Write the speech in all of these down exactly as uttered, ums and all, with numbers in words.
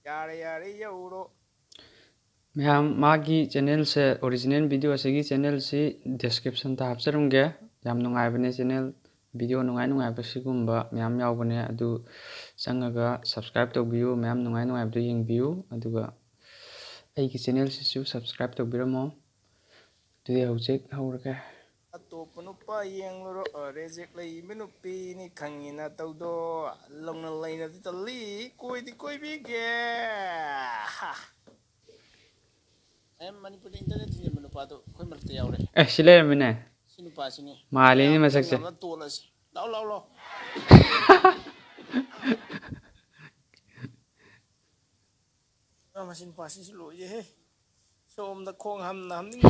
ꯌꯥꯔꯦ, ꯌꯥꯔꯦ, ꯌꯧꯔꯣ꯫ ꯃꯌꯥꯝ, ꯃꯥꯒꯤ ꯆꯦꯅꯦꯜꯁꯦ, ꯑꯣꯔꯤꯖꯤꯅꯦꯜ ꯚꯤꯗꯤꯑꯣ ꯑꯁꯤꯒꯤ ꯆꯦꯅꯦꯜꯁꯤ ꯗꯤꯁꯀ꯭ꯔꯤꯞꯁꯟꯗ ꯍꯥꯞꯆꯔꯝꯒꯦ꯫ ꯌꯥꯝ ꯅꯨꯡꯉꯥꯏꯕꯅꯦ ꯆꯦꯅꯦꯜ, ꯚꯤꯗꯤꯑꯣ ꯅꯨꯡꯉꯥꯏ ꯅꯨꯡꯉꯥꯏꯕ ꯁꯤꯒꯨꯝꯕ ꯃꯌꯥꯝ ꯌꯥꯎꯕꯅꯦ꯫ ꯑꯗꯨ ꯆꯪꯉꯒ ꯁꯕꯁꯀ꯭ꯔꯥꯏꯞ ꯇꯧꯕꯤꯌꯨ, ꯃꯌꯥꯝ ꯅꯨꯡꯉꯥꯏ ꯅꯨꯡꯉꯥꯏꯕꯗꯨ ꯌꯦꯡꯕꯤꯌꯨ꯫ ꯑꯗꯨꯒ ꯑꯩꯒꯤ ꯆꯦꯅꯦꯜꯁꯤꯁꯨ ꯁꯕꯁꯀ꯭ꯔꯥꯏꯞ ꯇꯧꯕꯤꯔꯝꯃꯣ꯫ ꯑꯗꯨꯗꯤ ꯍꯧꯖꯤꯛ ꯍꯧꯔꯒꯦ꯫ ꯑꯇꯣꯞꯄ ꯅꯨꯄꯥ ꯌꯦꯡꯂꯨꯔꯣ, ꯔꯦꯖꯦꯛ ꯂꯩꯕ ꯅꯨꯄꯤꯅꯤ ꯈꯪꯉꯤ ꯅꯇꯧꯗꯣ꯫ ꯂꯧꯅ ꯂꯩꯅꯗꯤ ꯇꯜꯂꯤ, ꯀꯣꯏꯗꯤ ꯀꯣꯏꯕꯤꯒꯦ꯫ ꯍꯥ꯫ ꯑꯦꯝ ꯃꯅꯤꯄꯨꯔꯗ ꯏꯟꯇꯔꯅꯦꯠ ꯊꯤꯡꯖꯤꯟꯕ ꯅꯨꯄꯥꯗꯣ ꯑꯩꯈꯣꯏ ꯃꯔꯛꯇ ꯌꯥꯎꯔꯦ꯫ ꯑꯦ, ꯁꯤ ꯂꯩꯔꯝꯃꯤꯅꯦ꯫ ꯁꯤ ꯅꯨꯄꯥꯁꯤꯅꯤ꯫ ꯃꯥꯜꯂꯤꯅꯦ ꯃꯌꯥꯝ ꯃꯁꯛꯁꯦ꯫ ꯆꯪꯅꯕ ꯇꯣꯜꯂꯁꯤ꯫ ꯂꯥꯎ, ꯂꯥꯎ, ꯂꯥꯎ꯫ ꯃꯁꯤ ꯅꯨꯄꯥꯁꯤꯁꯨ ꯂꯣꯏꯔꯦꯍꯦ꯫ ꯁꯣꯝꯗ ꯈꯣꯡ ꯍꯥꯝꯅ ꯍꯥꯝꯅꯤꯡ-,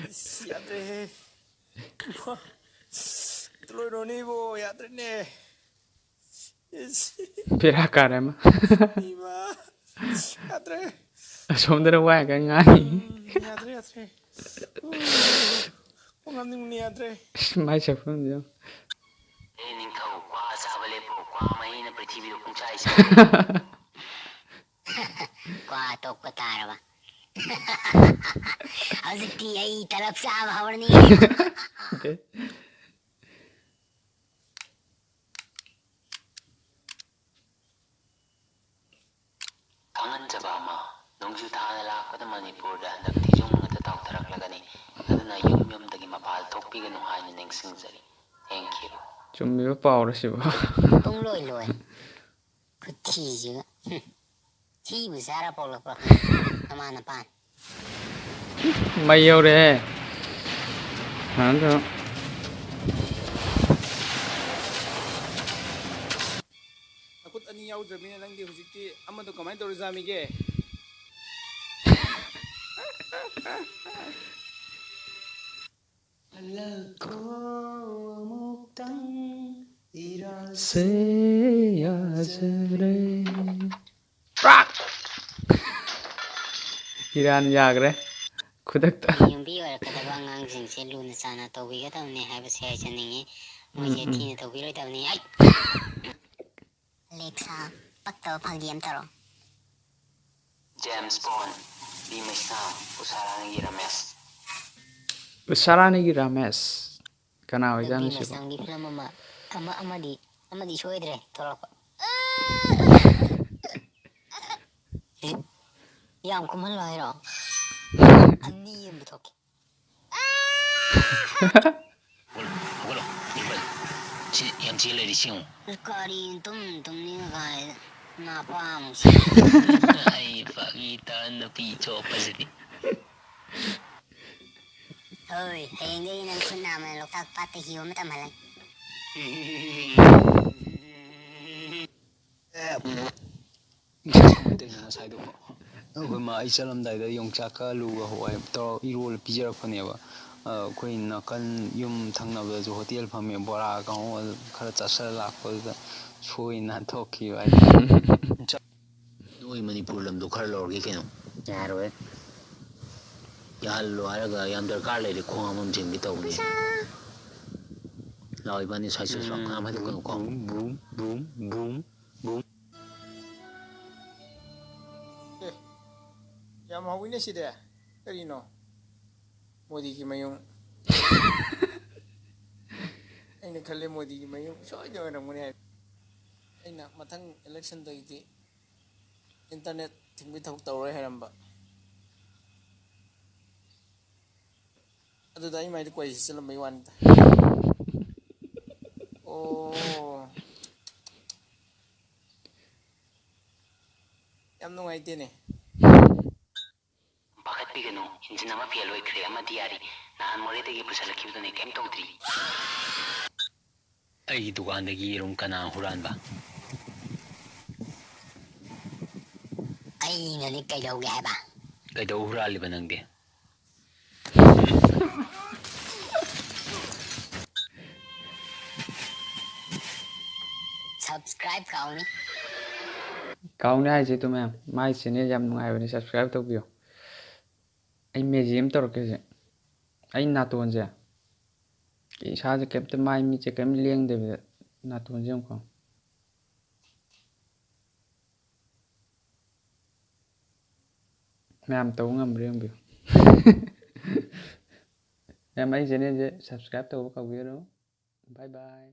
ꯏꯁ, ꯌꯥꯗ꯭ꯔꯦꯍꯦ꯫ ꯂꯣꯏꯔꯣꯅꯤꯕꯣ, ꯌꯥꯗ꯭ꯔꯦꯅꯦ꯫ ꯏꯁ꯫ ꯕꯦꯔꯥ ꯀꯥꯔꯦ ꯑꯃ꯫ ꯏꯃꯥ꯫ ꯌꯥꯗ꯭ꯔꯦ꯫ ꯑꯁꯣꯝꯗꯅ ꯋꯥ ꯌꯥꯝ ꯀꯟꯅ ꯉꯥꯡꯉꯤ꯫ ꯎꯝ, ꯌꯥꯗ꯭ꯔꯦ, ꯌꯥꯗ꯭ꯔꯦ꯫ ꯎꯝ, ꯈꯣꯡ ꯍꯥꯝꯅꯤꯡꯕꯅ ꯌꯥꯗ꯭ꯔꯦ꯫ ꯃꯥꯏ ꯁꯛꯐꯝꯁꯦ ꯌꯦꯡꯉꯨ꯫ ꯍꯦ ꯅꯤꯡꯊꯧ, ꯀ꯭ꯋꯥ ꯆꯥꯕ ꯂꯦꯞꯄꯣ꯫ ꯀ꯭ꯋꯥ ꯃꯍꯤꯅ ꯄ꯭ꯔꯤꯊꯤꯕꯤꯕꯨ ꯄꯨꯡꯆꯥꯏ ꯆꯥꯏ꯫ ꯀ꯭ꯋꯥ ꯇꯣꯛꯄ ꯇꯥꯔꯕ? ꯍꯧꯖꯤꯛꯇꯤ ꯑꯩ ꯇꯂꯞ ꯆꯥꯕ ꯍꯧꯔꯅꯤ꯫ ꯈꯪꯍꯟꯖꯕ ꯑꯃ, ꯅꯣꯡꯖꯨ ꯊꯥꯅ ꯂꯥꯛꯄꯗ ꯃꯅꯤꯄꯨꯔꯗ ꯍꯟꯗꯛ ꯊꯤꯖꯣꯡ ꯉꯥꯛꯇ ꯇꯥꯎꯊꯔꯛꯂꯒꯅꯤ꯫ ꯑꯗꯨꯅ ꯌꯨꯝ ꯌꯨꯝꯗꯒꯤ ꯃꯄꯥꯜ ꯊꯣꯛꯄꯤꯒꯅꯨ ꯍꯥꯏꯅ ꯅꯤꯡꯁꯤꯡꯖꯔꯤ꯫ Thank you꯫ ꯆꯨꯝꯃꯤꯕ ꯄꯥꯎꯔ ꯁꯤꯕꯨ? ꯄꯨꯡꯂꯣꯏ ꯂꯣꯏ꯫ ꯈꯨꯊꯤꯁꯤꯒ꯫ ꯍꯨꯝ꯫ ꯊꯤꯕꯨ ꯆꯥꯔ ꯄꯣꯛꯂꯛꯄ꯭ꯔꯥ? ꯅꯃꯥ ꯅꯄꯥꯅ꯫ ꯃꯩ ꯌꯧꯔꯦꯍꯦ꯫ ꯁꯨꯃꯥꯏꯅ ꯇꯧꯔ ꯅꯈꯨꯠ ꯑꯅꯤ ꯌꯥꯎꯗ꯭ꯔꯕꯅꯤꯅ ꯅꯪꯗꯤ ꯍꯧꯖꯤꯛꯇꯤ ꯑꯃꯗꯣ ꯀꯃꯥꯏꯅ ꯇꯧꯔ ꯆꯥꯃꯤꯒꯦ? ꯍꯜꯂꯛꯈꯣ ꯑꯃꯨꯛꯇꯪ ꯏꯔꯥꯜꯁꯦ ꯌꯥꯖꯔꯦ꯫ ꯏꯔꯥꯟ ꯌꯥꯈ꯭ꯔꯦ ꯈꯨꯗꯛꯇ꯫ ꯌꯨꯝꯕꯤ ꯑꯣꯏꯔꯛꯀꯗꯕ ꯑꯉꯥꯡꯁꯤꯡꯁꯦ ꯂꯨꯅ ꯆꯥꯟꯅ ꯇꯧꯕꯤꯒꯗꯕꯅꯤ ꯍꯥꯏꯕꯁꯦ ꯍꯥꯏꯖꯅꯤꯡꯉꯤ꯫ ꯃꯣꯏꯁꯦ ꯎꯝ, ꯎꯝ꯫ ꯊꯤꯅ ꯇꯧꯕꯤꯔꯣꯏꯗꯕꯅꯤ꯫ ꯑꯩ ꯑꯂꯦꯛꯁꯥ, ꯄꯛꯇꯕ ꯐꯥꯒꯤ ꯑꯃ ꯇꯧꯔꯣ꯫ James Bond, ꯂꯤꯃꯩꯁꯥ, ꯎꯁꯥꯔꯥꯅꯤꯒꯤ Ramesh. ꯎꯁꯥꯔꯥꯅꯤꯒꯤ ꯔꯥꯃꯦꯁ꯫ ꯀꯅꯥ ꯑꯣꯏꯖꯥꯠꯅꯣ ꯅꯨꯄꯤ ꯁꯤꯕꯣ? ꯃꯁꯥꯡꯒꯤ ꯐꯤꯂꯝ ꯑꯃ ꯑꯃ ꯑꯃꯗꯤ ꯑꯃꯗꯤ ꯁꯣꯏꯗ꯭ꯔꯦ ꯊꯣꯛꯂꯛꯄ꯫ ꯌꯥꯝ ꯀꯨꯝꯍꯜꯂꯣ ꯍꯥꯏꯔꯣ? ꯑꯅꯤ ꯑꯃ ꯄꯨꯊꯣꯛꯀꯦ꯫ ꯍꯧꯒꯠꯂꯣ, ꯍꯧꯒꯠꯂꯣ, ꯏꯕꯜ꯫ ꯁꯤ ꯌꯥꯝ ꯆꯦꯜ ꯂꯩꯔꯤ, ꯁꯤ ꯌꯦꯡꯉꯨ꯫ ꯀꯔꯤ ꯇꯨꯝ ꯇꯨꯝꯅꯤꯡꯉ ꯀꯥꯏꯗ ꯅꯥꯄꯥ ꯑꯃꯨꯛ ꯁꯤ꯫ ꯑꯩ ꯐꯥꯒꯤ ꯇꯥ ꯅꯨꯄꯤ ꯆꯣꯞꯄꯁꯤꯗꯤ꯫ ꯍꯣꯏ, ꯍꯌꯦꯡꯗꯒꯤ ꯅꯪ ꯈꯨꯠ ꯅꯥꯝꯃ ꯂꯣꯛꯇꯥꯛ ꯄꯥꯠꯇ ꯍꯤ ꯑꯃ ꯇꯝꯍꯜꯂꯅꯤ꯫ ꯀꯃꯥꯏꯅ ꯇꯧꯔꯤꯅꯣ ꯉꯁꯥꯏꯗꯨꯕꯣ? ꯑꯩꯈꯣꯏ ꯃꯥ ꯑꯩ ꯆꯠꯂꯝꯗꯥꯏꯗ ꯌꯣꯡꯆꯥꯛꯀ ꯑꯂꯨꯒ ꯍꯋꯥꯏ ꯇꯧꯔ ꯏꯔꯣꯜ ꯄꯤꯖꯔꯛꯄꯅꯦꯕ꯫ ꯑ, ꯑꯩꯈꯣꯏ ꯅꯥꯀꯟ ꯌꯨꯝ ꯊꯪꯅꯕꯗꯁꯨ ꯍꯣꯇꯦꯜ ꯐꯝꯃꯦ, ꯕꯣꯔꯥ ꯀꯥꯡꯍꯧ ꯑꯗꯨ ꯈꯔ ꯆꯥꯁꯤꯜꯂ ꯂꯥꯛꯄꯗꯨꯗ ꯁꯣꯏ ꯅꯥꯟꯊꯣꯛꯈꯤꯕ ꯍꯥꯏꯇꯥꯔꯦ꯫ ꯅꯣꯏ ꯃꯅꯤꯄꯨꯔ ꯂꯝꯗꯣ ꯈꯔ ꯂꯧꯔꯒꯦ ꯀꯩꯅꯣ꯫ ꯌꯥꯔꯣꯏ꯫ ꯌꯥꯍꯜꯂꯣ ꯍꯥꯏꯔꯒ ꯌꯥꯝ ꯗꯔꯀꯥꯔ ꯂꯩꯔꯦ, ꯈꯣꯡ ꯍꯥꯝꯐꯝ ꯆꯦꯟꯒꯦ ꯇꯧꯕꯅꯦ꯫ ꯂꯥꯛꯑꯣ ꯏꯕꯥꯅꯤ ꯁ꯭ꯋꯥꯏ ꯆꯠꯁꯤ ꯂꯥꯛꯑꯣ, ꯀꯅꯥꯝ ꯍꯥꯏꯗꯣꯛꯀꯅꯨꯀꯣ꯫ ꯕꯨꯝ ꯕꯨꯝ ꯕꯨꯝ ꯕꯨꯝ꯫ ꯑꯦ, ꯌꯥꯝ ꯍꯧꯋꯤꯅꯦ ꯁꯤꯗꯤ꯫ ꯀꯔꯤꯅꯣ? ꯃꯣꯗꯤꯒꯤ ꯃꯌꯨꯝ꯫ ꯑꯩꯅ ꯈꯜꯂꯦ ꯃꯣꯗꯤꯒꯤ ꯃꯌꯨꯝ ꯁꯣꯏꯗꯅ ꯑꯣꯏꯔꯝꯒꯅꯤ ꯍꯥꯏ꯫ ꯑꯩꯅ ꯃꯊꯪ ꯏꯂꯦꯛꯁꯟꯗꯒꯤꯗꯤ ꯏꯟꯇꯔꯅꯦꯠ ꯊꯤꯡꯕꯒꯤ ꯊꯕꯛ ꯇꯧꯔꯣꯏ ꯍꯥꯏꯔꯝꯕ꯫ ꯑꯗꯨꯗ ꯑꯩ ꯃꯥꯏꯗ ꯀꯣꯏ ꯆꯠꯂꯝꯕꯩ ꯋꯥꯅꯤꯗ꯫ ꯑꯣ꯫ ꯌꯥꯝ ꯅꯨꯡꯉꯥꯏꯇꯦꯅꯦ꯫ ꯄꯥꯈꯠꯄꯤꯒꯅꯨ, ꯏꯟꯖꯤꯟ ꯑꯃ ꯐꯦꯜ ꯑꯣꯏꯈ꯭ꯔꯦ, ꯑꯃꯗꯤ ꯌꯥꯔꯤ꯫ ꯅꯍꯥꯟ ꯃꯣꯔꯦꯗꯒꯤ ꯄꯨꯁꯜꯂꯛꯈꯤꯕꯗꯨꯅꯦ, ꯀꯩꯝ ꯇꯧꯗ꯭ꯔꯤ꯫ ꯑꯩꯒꯤ ꯗꯨꯀꯥꯟꯗꯒꯤ ꯌꯦꯔꯨꯝ ꯀꯅꯥ ꯍꯨꯔꯥꯟꯕ? ꯑꯩꯅꯗꯤ ꯀꯩꯗꯧꯒꯦ ꯍꯥꯏꯕ? ꯀꯩꯗꯧ ꯍꯨꯔꯥꯜꯂꯤꯕ ꯅꯪꯗꯤ? Subscribe ꯀꯥꯎꯅꯤ꯫ ꯀꯥꯎꯅꯤ ꯍꯥꯏꯁꯦ ꯑꯗꯨ ꯃꯌꯥꯝ, ꯃꯥꯏ ꯆꯦꯅꯦꯜ ꯌꯥꯝ ꯅꯨꯡꯉꯥꯏꯕꯅꯦ, ꯁꯕꯁꯀ꯭ꯔꯥꯏꯕ ꯇꯧꯕꯤꯌꯣ꯫ ꯑꯩ ꯃꯦꯖꯤꯛ ꯑꯃ ꯇꯧꯔꯛꯀꯦ ꯍꯧꯖꯤꯛ꯫ ꯑꯩ ꯅꯥꯇꯣꯟꯁꯦ, ꯏꯁꯥꯁꯦ ꯀꯩꯝꯇ, ꯃꯥꯏ ꯃꯤꯠꯁꯦ ꯀꯩꯝ ꯂꯦꯡꯗꯕꯤꯗ ꯅꯥꯇꯣꯟꯁꯦ ꯑꯃꯨꯛꯀꯣ꯫ ꯃꯌꯥꯝ ꯇꯧꯕ ꯉꯝꯕ꯭ꯔꯥ ꯌꯦꯡꯕꯤꯌꯨ꯫ ꯃꯌꯥꯝ ꯑꯩ ꯆꯦꯅꯦꯜꯁꯦ ꯁꯕꯁꯀ꯭ꯔꯥꯏꯞ ꯇꯧꯕ ꯀꯥꯎꯕꯤꯒꯅꯨ꯫ ꯕꯥꯏ ꯕꯥꯏ꯫